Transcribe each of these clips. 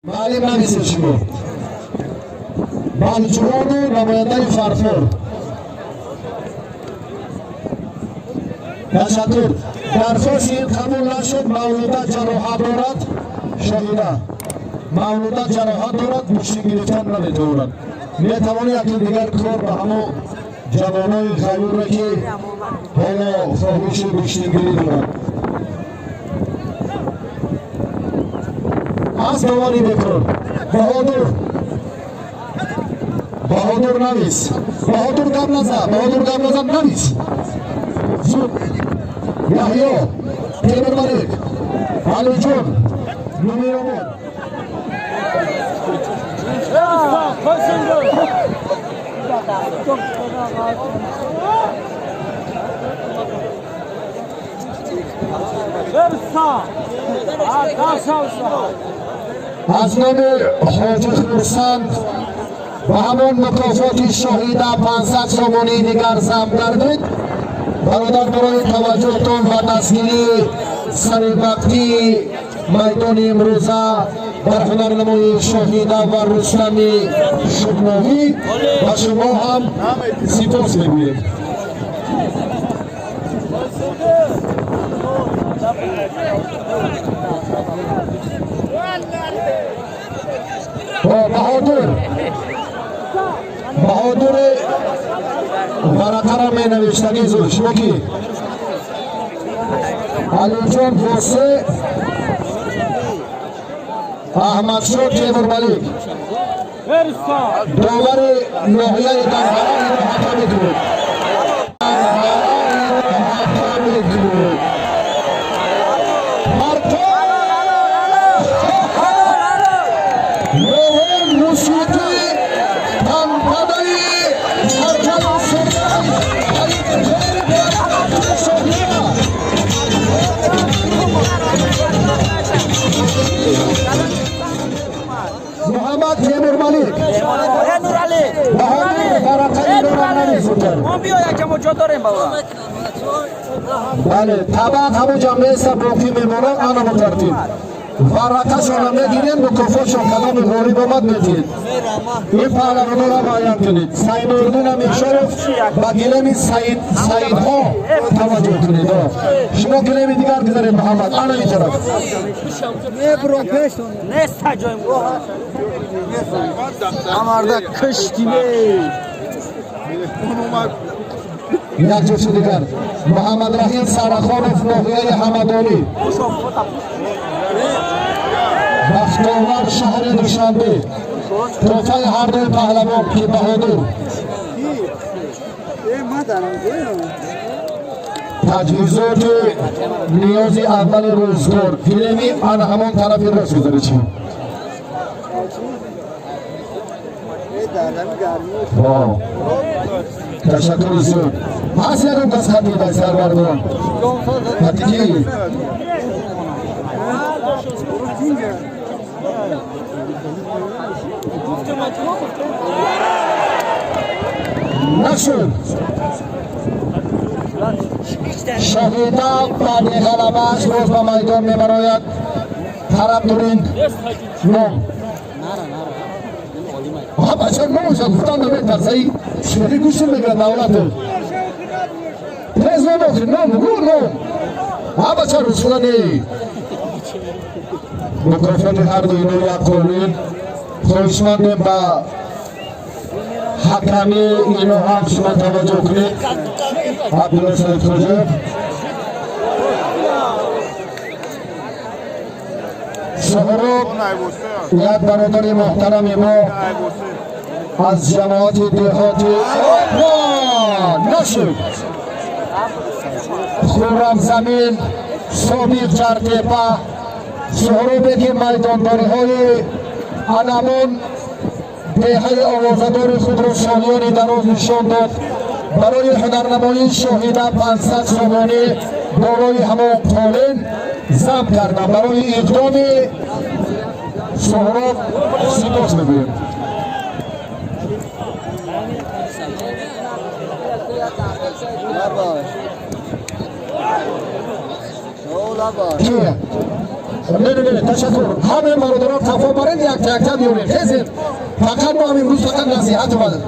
Маълим, нависед шумо. Балҷувону намояндаи Фарфор. Ташаккур. Дархости ин қабул нашуд. Мавлуда ҷароҳат дорад. Шоҳида, Мавлуда ҷароҳат дорад, гӯштин гирифтан наметавонад. Метавонӣ яке дигар кор ба ҳамо ҷавонои ғаюре, ки ҳоло хоҳиши гӯштингирӣ дорад. Аз довари бекор. Баҳодур, Баҳодур, навис. Баҳодур, гап назан. Баҳодур, гап назан, навис зуд. Яҳё, Темурмалик, Алиҷон, Нумиробод. Аз номи Ҳоҷи Хурсанд ба ҳамон мукофоти Шоҳида 500 сомонии дигар зам гардид. Бародар, барои таваҷҷӯҳтон ва дастгирии саривақтии майдони имрӯза бар ҳунарнамоии Шоҳида ва Рустами Шукновӣ ба шумо ҳам сипос мегӯем. Баҳодур, Баҳодури варақаро менавиштагӣ, зуд. Шумо ки? Алиҷон Восе, Аҳмадшо, Темурмалик. Довари ноҳияи Данғара, инро ҳакамӣ кунед. Ҳакамӣ кунед. Марко Лоҳон, мусиқӣ, тантанаи парчаму сурнай ва ифтихори Шоҳида. Муҳаммад Темурмалик. Нуралӣ. Баҳодур, варақаи инорам нависутар. Мо биё, якҷа мо ҷо дорем, баба. Бале, табақ ҳамуҷа меса, боқӣ мемонад. Ана мутартиб варақашонро мегирем, мукофотшон кадоми ғолиб омад, медиҳед. Ин паҳлавонора муайян кунед. Саиднуриддин Амиршоров, ба гилеми саидҳо таваҷҷӯҳ кунед. Шумо гилеми дигар гузаред. Муҳаммад, ана ин тараф. Неста ҷоим. Амарда киштиме. Як ҷуфти дигар: Муҳаммадраҳим Сарахонов, ноҳияи Ҳамадонӣ, Бахтовар, шаҳри Душанбе. Тӯҳфаи ҳардуи паҳлавон ки, Баҳодур? Таҷҳизоти ниёзи аввали рӯзгор. Гилеми ана ҳамон тарафи рост гузаред шумо. Ташаккури зиёд. Ҳаст ягон кас хати дар сарбардорон? Хати ки? Нашуд. Шоҳида баъди ғалабааш боз ба майдон мебарояд. Тарафдорин, ном. Бача, номаша гуфтан наметарсаи, шӯхӣ гӯшти мегирад. Давлату тез ном охир, ном гу, ном. Ҳа, бача, Руслани, мукофоти ҳарду ино як қолин. Хоҳишмандем, ба ҳаками ино ҳам шумо таваҷҷӯҳ кунед. Абдулло Саидхоҷаев, Суҳроб, як бародари муҳтарами мо аз ҷамоати деҳоти. Нашуд. Хуррамзамин, собиқ Ҷартепа. Суҳробе, ки майдондориҳои анамон деҳаи овозадори худро солиёни дароз нишон дод, барои ҳунарнамоии Шоҳида 500 сомонӣ болои ҳамон қолин зам кардам. Барои иқдоми Суҳроб сипос мегӯем. Ки? Не, не, не, ташаккур. Ҳамаи бародарон қафо баред, якта якта биёрем. Хезед. Фақат мо ҳам имрӯз фақат насиҳат омадем.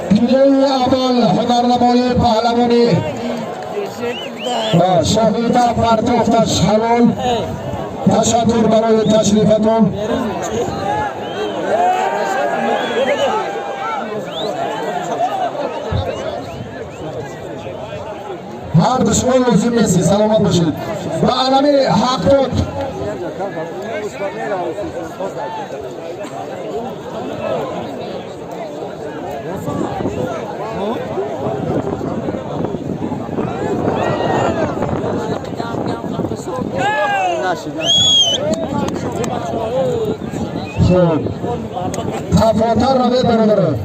Пилои аввал ҳунарнамоии паҳлавони Шоҳида, партофташ ҳалол. Ташаккур барои ташрифатон. Ҳар ду шумо лозим нестед, саломат бошед. Ба анами ҳақ дод. Хуб, қафотар равед, бародарон.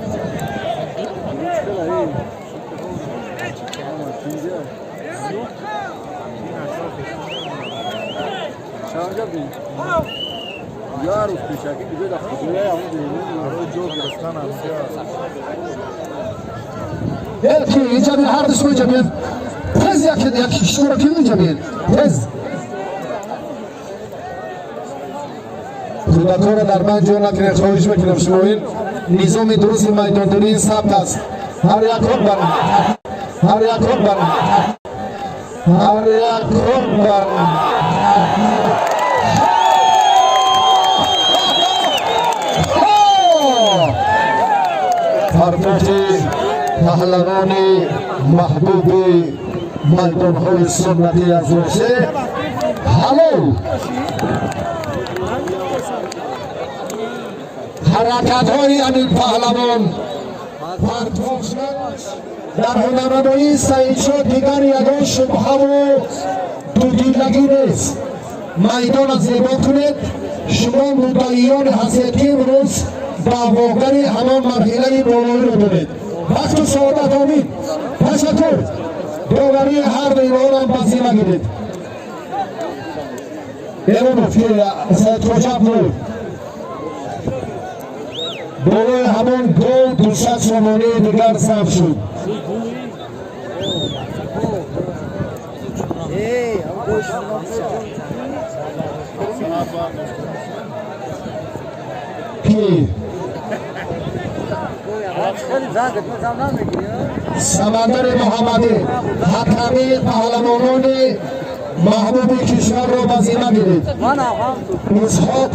Ки инҷа биё, ҳар ду шумо инҷа биёед. Тез, як як шуморо ки инҷа биёед. Тез. Кӯдаконро дар банд ҷо накунед, хоҳиш мекунам. Шумо ин низоми дурусти майдондории сабт аст. Ҳар як кор бар, ҳар як кор бар, ҳар як кор бар. Партофти паҳлавони маҳбуби майдонҳои суннатӣ аз Русия ҳалол. Ҳаракатҳои ҳамин паҳлавон, партоф шуд, дар ҳунарнамоии Саидшо дигар ягон шубҳаву дудилагӣ нест. Майдона зебо кунед. Шумо муддаиёне ҳастед, ки имрӯз даъвогари ҳамон марҳилаи болоиро доред. Бахту саодат, омин. Ташаккур. Доварии ҳар ду инҳоро ба зимма гиред. Эронов, Саидхоҷа Абдуллоев, болои ҳамон гол 200 сомонии дигар сабт шуд. Ки Самандари Муҳаммадӣ ҳаками паҳлавонони маҳбуби кишварро ба зимма гирид. Исҳоқ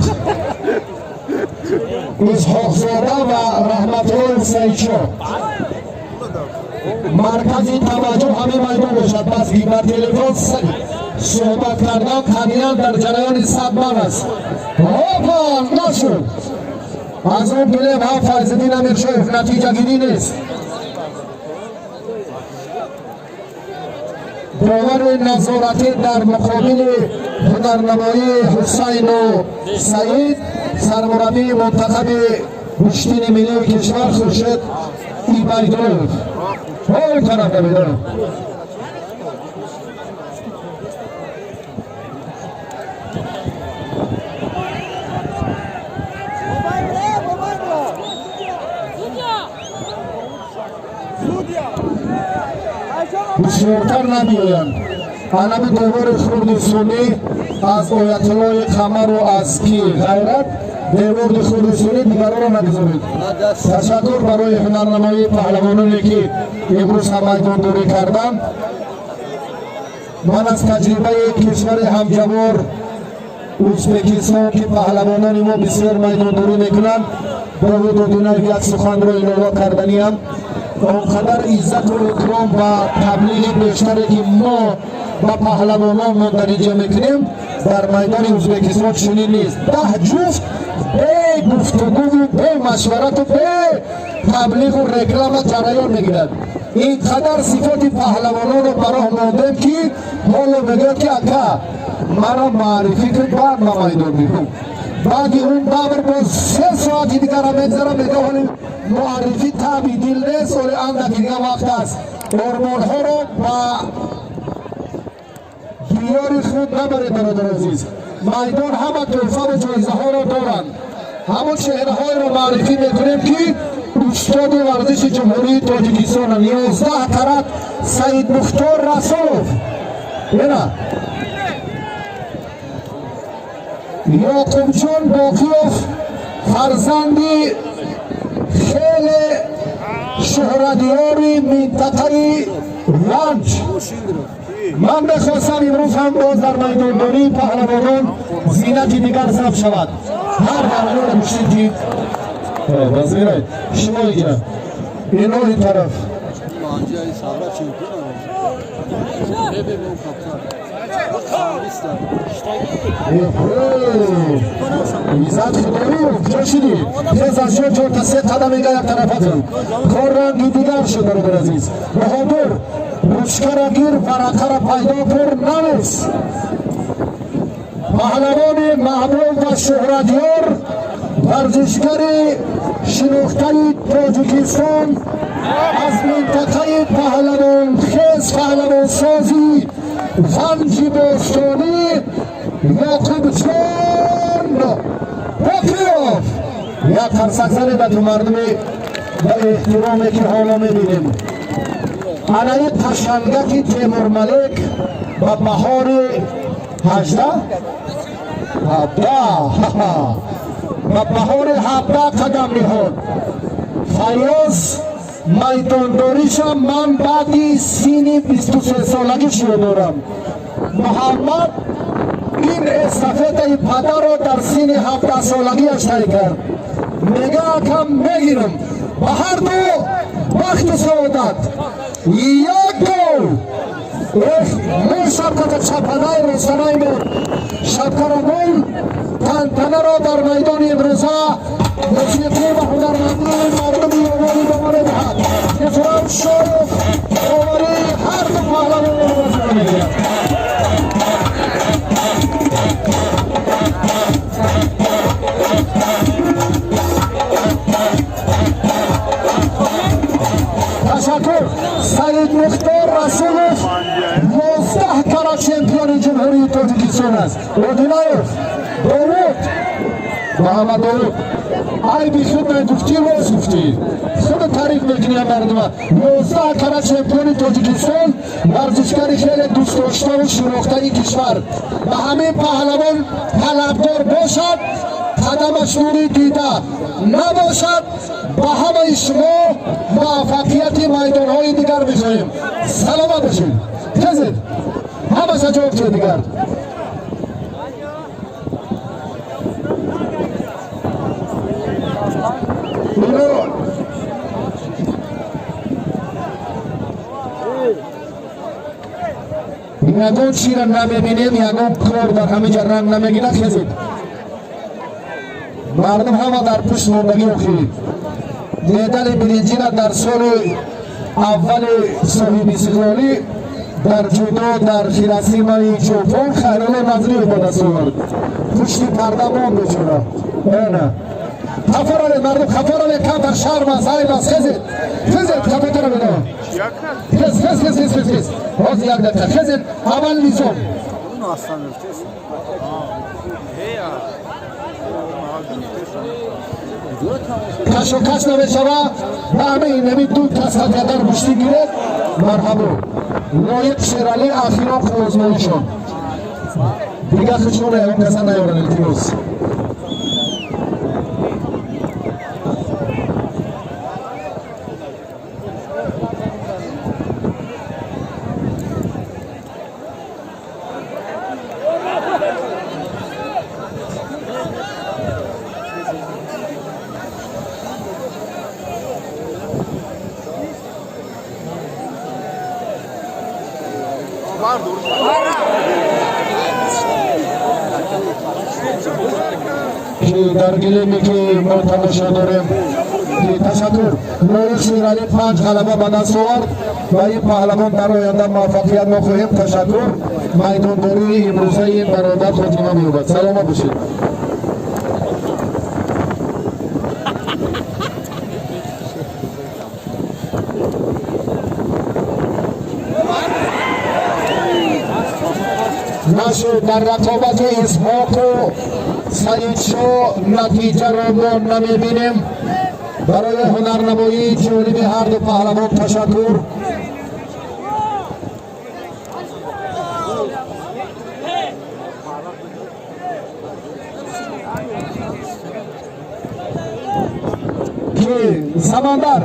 Исҳоқзода ва Раҳматуллоев Саидшо, маркази таваҷҷӯҳ ҳамин майдон бошад. Пас ба телефон суҳбат кардан қабилан дар ҷараёни сад ман аст. Опа, нашуд. Аз он гилем ҳам Файзиддин Амиршоев, натиҷагирӣ нест. Довари назоратӣ дар муқобили ҳунарнамоии Ҳусайну Саид сармураббии мунтахаби гӯштини миллии кишвар Хуршед Ибайдуллоев. Ой, тараф давида. Бисёртар набиёянд. Анами девори хурди сунӣ аз Оятуллои Қамару аз ки Ғайрат, деворди хурди сунӣ, дигаронро нагузоред. Ташаккур барои ҳунарнамоии паҳлавононе, ки имрӯз ҳам майдондорӣ карданд. Ман аз таҷрибаи кишвари ҳамҷавор Ӯзбекистон, ки паҳлавонони мо бисёр майдондорӣ мекунанд, Довуд Одинаев, як суханро илова карданиам. Он қадар иззату икром ва таблиғи бештаре, ки мо Ба паҳлавонон мундариҷа мекунем. Дар майдони Ӯзбекистон чунин нест. 10 ҷуфт бе гуфтугӯву бе машварату бе таблиғу реклама ҷараён мегирад. Ин қадар сифоти паҳлавононро ба роҳ мондем, ки ҳоло мегӯяд, ки ака, маро маърифӣ кун, баъд ба майдон меҳум. Баъди он давр боз 3 соати дигара мегзара, мега ҳоли муаррифӣ таби дил нест, оли андаки дига вақт аст. Ормонҳоро ба диёри худ набаред, бародар азиз. Майдон ҳама тӯҳфаву ҷоизаҳоро доранд. Ҳамон чеҳраҳоеро маърифӣ мекунем, ки устоди варзиши Ҷумҳурии Тоҷикистонанд. 11 карат Саидмухтор Расулов, ена Ёқубҷон Боқиёв, фарзанди хеле шӯҳратёри минтақаи Ванҷ. Ман мехостам, имрӯз ҳам боз дар майдондории паҳлавонон зинати дигар сабт шавад. Ҳар барнора гӯштед, ки вазирай шумо иҷа ино ин тараф. Манҷаи Савра чемпион. Бе, бе, каптар. Иззат Худоиев, куҷо шидӣ? Тез аз ҷо чорта се қадам мега як тарафатон. Кор ранги дигар шуд, бародар азиз. Баҳодур, ручкара гир, варақара пайдо кур, навис. Паҳлавони маҳбуб ва шӯҳратёр, варзишгари шинохтаи Тоҷикистон, аз минтақаи паҳлавонхез, паҳлавонсози Ванҷи бостонӣ, Ёқубҷон Боқиёв. Як қарсак занед ба ту мардуми ба эҳтироме, ки ҳоло мебинем. Анаи қашангаки Темурмалик ба баҳори 18, 17, ба баҳори 17 қадам ниҳод. Файёз майдондориша ман баъди синни 23 солагӣ шурӯъ дорам. Муҳаммад ин эстафетаи падарро дар синни 17 солагиаш тай кард. Мега, акам, мегирам. Ба ҳар ду бахту саодат. Як гол! Эх, мон шапката чапанаи рӯзанаи мон шапкаро мон. Тантанаро дар майдони имрӯза мусиқӣ ва ҳунармандии мардуми ёвонӣ ба мо медиҳад. Муҳтарам Шоев оварии ҳар ду паҳлавонро вазифа мегирад. Ташаккур. Саид Мухтор Расулов 11 кара чемпиони Ҷумҳурии Тоҷикистон аст. Одинаев Довуд, Муҳаммад Довуд, айби худ нагуфтӣ, рост гуфтӣ, худ таъриф мекунӣ мардума. 11 кара чемпиони Тоҷикистон, варзишгари хеле дӯстдоштаву шинохтаи кишвар. Ба ҳамин паҳлавон талабдор бошад, қадамаш нури дида набошад. Ба ҳамаи шумо муваффақияти майдонҳои дигар мехоҳем. Саломат бошед. Хезед, ҳамаша ҷавоб шуд дигар. Ино ягон чиро намебинем, ягон кор дар ҳамин ҷа ранг намегирад. Хезед, мардум ҳама дар пушт мондагӣ. Охирӣ медали биринҷира дар соли аввали соҳибистиқлолӣ дар ҷудо дар Хиросимаи Ҷопон Хайрулло Назриев ба даст овард. Пушти парда монд бечора. Ана хафа равед, мардум, хафа равед, камтар шарм аст, айб аст. Хезед, хезед, хафатон равед. Хез, хез, хез, хез, хез, хез. Ҳозир як дақиқа, хезед. Аввал низом. Bunu aslan öftesi. Кашокаш намешава. Ба ҳамаи инами ду кас ҳақиқатан гӯштӣ гиред. Марҳабо, Лоиқ Шералӣ, ахирон озмоишон. Дигар хушона ягон каса наёран, илтимос. Дар гилеме ки мо тамошо дорем, ташаккур. Лоиқ Шералӣ панҷ ғалаба ба даст овард ва ин паҳлавон дар оянда муваффақият мохоҳем. Ташаккур. Майдондории имрӯзаи ин бародар хотима меёбад. Саломат бошед. Нашуд. Дар рақобати Исҳоқу Саидшо натиҷаро мо намебинем. Барои ҳунарнамоии ҷолиби ҳарду паҳлавон ташаккур. Ки Самандар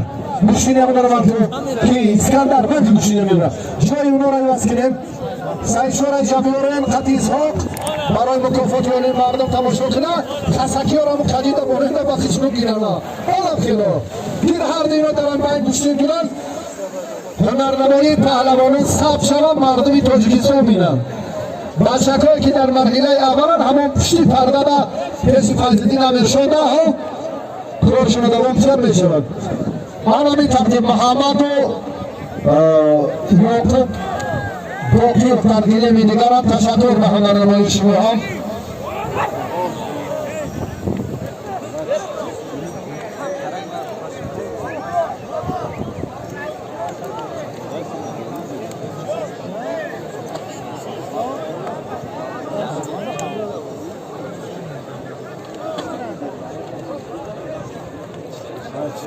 гӯштини ҳамонро, ки Искандар ман гӯштини мебара, ҷои онро иваз кунем. Саидшо Раҷабиёрен қати Исҳоқ барои мукофоти олии мардум тамошо куна. Хасакиёрам кадида боренда ба хичну гирана олам хело гир. Ҳарду ино дар байн гӯштин кунанд, ҳунарнамоии паҳлавонон сабт шавад, мардуми Тоҷикистон бинанд. Бачакое ки дар марҳилаи аввалан, ҳамон пушти пардада пеши Файзиддин Амиршода коршона давом чар мешавад. Ҳамин тартиб Муҳаммаду Ёқуб Боқир дар гилеми дигарам. Ташаккур ба ҳунарнамоии шумо ҳам.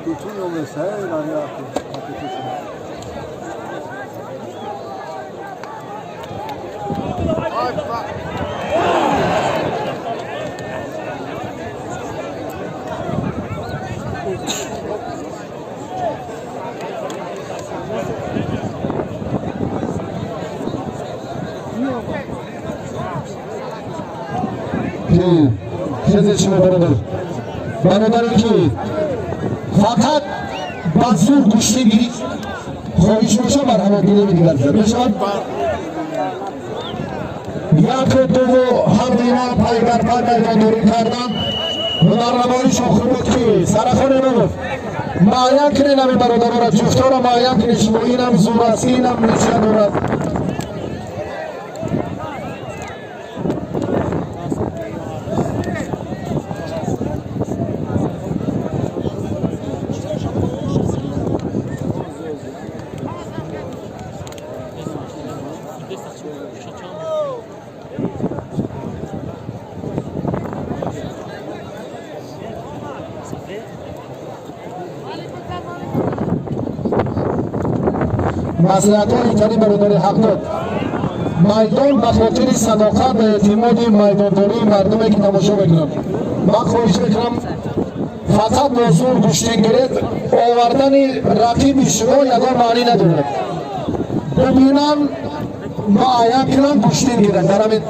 Тутун ё Хези шумо, бародар, бародаре ки фақат ба зур гӯштӣ гирифт, хоҳиш боша, марҳамат, гилеми дигар мешавад. Яку дуву ҳардуина пай дар пай майдондорӣ карданд. Ҳунарнамоишон хуб буд. Ки Сарахон Имомов, муайян кунед ҳамин бародаронро, ҷуфторо муайян кунед шумо. Инам зур аст, инам ничья дорад. Маслиҳатҳои италӣ, бародари ҳақдод, майдон ба хотири садоқат ва эътимоди майдондории мардуме ки тамошо мекунанд, ман хоҳиш мекунам, фақат бо зур гӯштин гиред, овардани рақиби шумо ягон маънӣ надорад. Бубинам, муайян кунам, гӯштин гиранд дар ҳамин.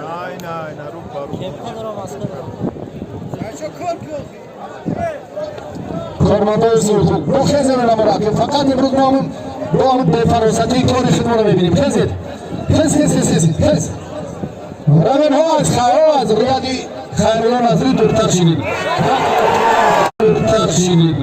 Nein, nein, rupa, rupa. Кормандои ҳуқуқ бо хезем наморақиб. Фақат имрӯз мо ҳамун бо ҳамун бефаросатии кори худмонро мебинем. Хезед, хез, хез, хез, хез, хез. Равенҳо аз хайро аз рияди Хайрулло Назри дуртар шинед, дуртар шинед.